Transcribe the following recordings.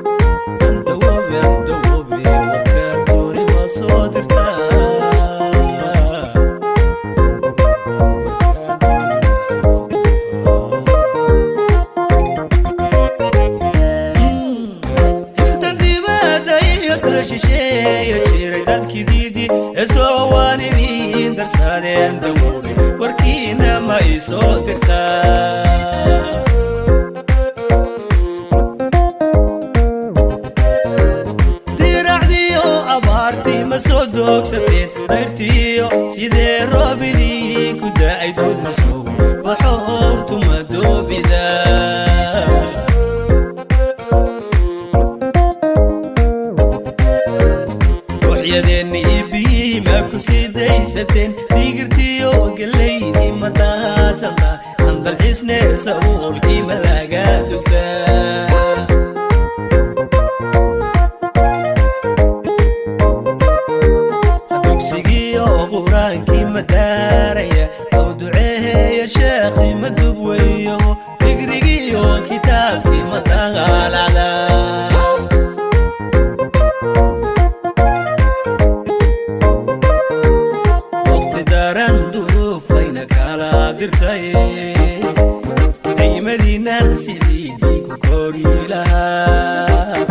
Andawoobe, andawoobe, warkaan dooni ma soo dirtaa? Warkaan dooni ma soo dirtaa? Inta dibadda iyo dal shisheeya jiray, dadkii diidi ee soo waan idiin darsadeen. Dawoobe, warkiina ma ii soo dirtaa? Diracdiyo abaartii ma soo doogsateen? Dayrtiyo sidee roob idiinku da'ay? Dugma sugo baxo howrtuma doobida? Ruuxyadeenni iyo biyihii ma ku sii daysateen? Digirtiyo gelaydii ma daadsanta? Andalxiisne sabuulkii ma laga dugtaa? Dugsigiiyo qur-aankii ma daaraya? Aw duceeheeya sheekhi ma dubweyo? Digrigiiyo kitaabkii ma dagaalacda? Waqti daran duruufayna kala dirtay, daymadiinan sidiidii ku kori lahaa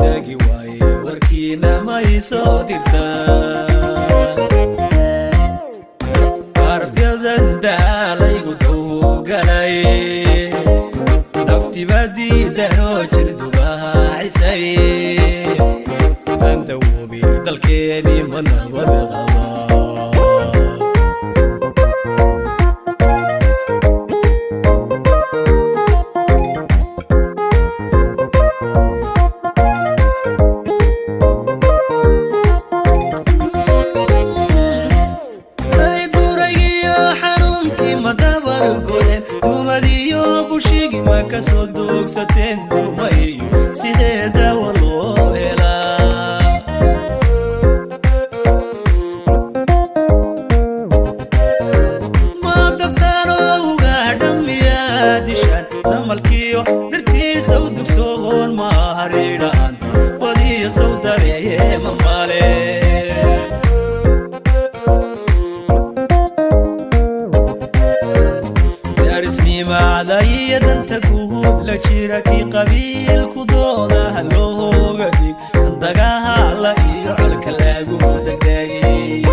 dagi waaye, warkiina ma ii soo dirtaa? Arafyadan daalaygu dowgalay, naftiba diidanoo jirdubahacisay. Andawoobi, dalkeeni ma nabad qaba? Duraygiyo xanuunkii ma dabargoyeen? Dumadiyo bushigi ma ka soo doogsateen? Durmayo sidee dawa loo helaa? Ma dabtaanoo ugaadhamiyaa dishaan damalkiyo dhirtiisa u dugsoon? Ma haridhaanta wadiya saw dareeye mamale? Daarisnimaada iyo danta guud la jira, kii qabiilku dooda looga dig, dagahala iyo colka lagu degdegay.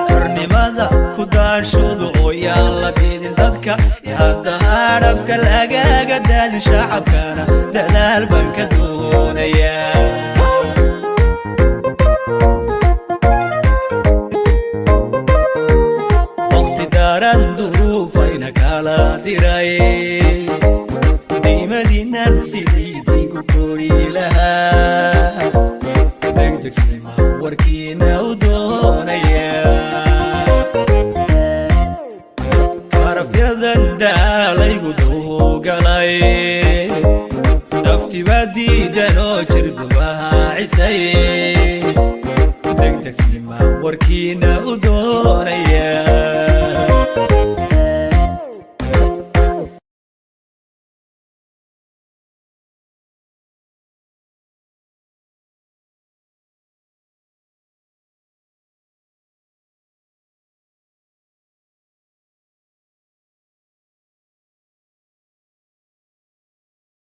Xornimada ku daashoodu oo yaan la diidin dadka, hadda hadhafka lagaga daadin shacabkana, dadaal baan ka doonayaa. Waqti daran duruufayna kala diray, diimadiinan sidiidinku kori lahaa, degdegsima warkiina u doonaya. Arafyadan daalaygu dowgalay, naftiba diidan oo jirdubahacisay, degdegsima warkiina u doonaya.